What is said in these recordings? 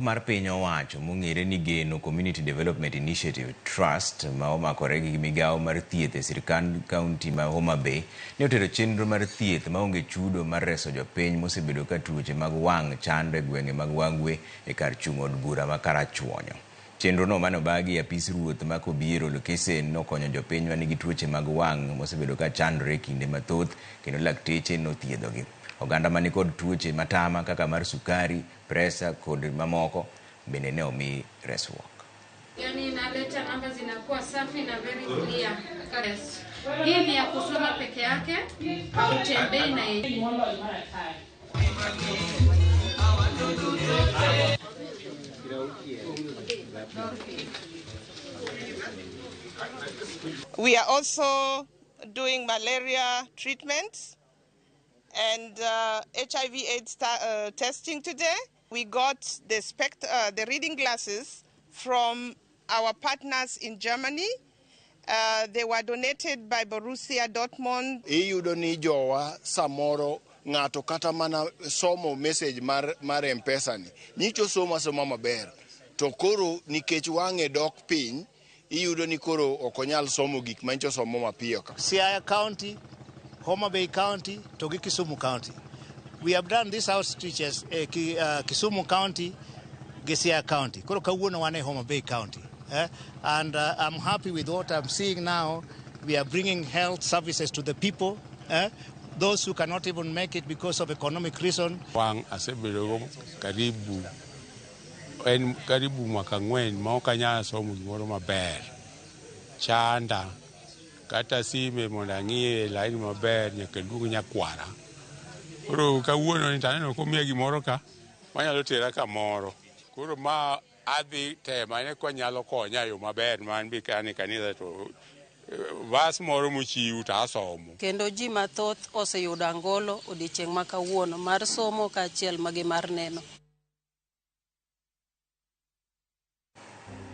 Mar piny owacho mong'ere ni Geno Community Development Initiative Trust ma omakore gi migawo mar thieth e sirkand kaunti ma Homa Bay ne otero chenro mar thieth maonge chudo mar reso jopiny mosebedo ka tuoche mag wang' chando e gwenge mag Wangwe e kar chung' od bura ma Karachuonyo. Chenro no mane obagi e apis ruoth ma Kobiero Lokesen nokonyo jopiny manigi tuoche mag wang' mosebedo ka chandore kinde mathoth kendo lakteche nothiedhogi. Oganda manikod tuoche matama kaka mar sukari, presa kod mamoko bende ne omi resruok. Yani inaleta namba zinakuwa safi na very clear. Yes. Hii ni ya kusoma peke yake, hautembei na yenyewe. We are also doing malaria treatments and HIV/AIDS testing today. We got the reading glasses from our partners in Germany. They were donated by Borussia Dortmund. Iyudo ni jowa samoro ng'ato kata mana somo message mar M-Pesa ni nyicho somo asoma maber, to koro nikech wang'e dok piny, iyudo ni koro ok onyal somo gik manyicho somo mapiyo ka. Siaya County, Homa Bay County to gi Kisumu County. We have done these outreaches Kisumu County gi Siaya County. Koro kawuono wan e Homa Bay County. And I'm happy with what I'm seeing now. We are bringing health services to the people. Those who cannot even make it because of economic reason. Wang' asebedo karibu en karibu mwaka ang'wen ma ok anyal somo gimoro maber. Chanda kata sime mondo ang'iye laini maber nyaka aluong nyakwara. Koro kawuono ni to aneno komiya gimoro ka manyalo tera kamoro. Koro ma adhi temo ane konyalo konya e yo maber ma an be ka an e kanisa to vas moro mochiw to asomo. Kendo ji mathoth oseyudo angolo odiechieng' ma kawuono mar somo kaachiel magi mar neno.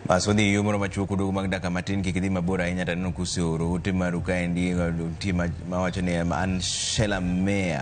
Bas wadhi yo moro machuok oduogo mag dakika matin kik idhi mabor ahinya to aneno kuseoro ote maru kaendi nitie mawacho ni an Shela Meya.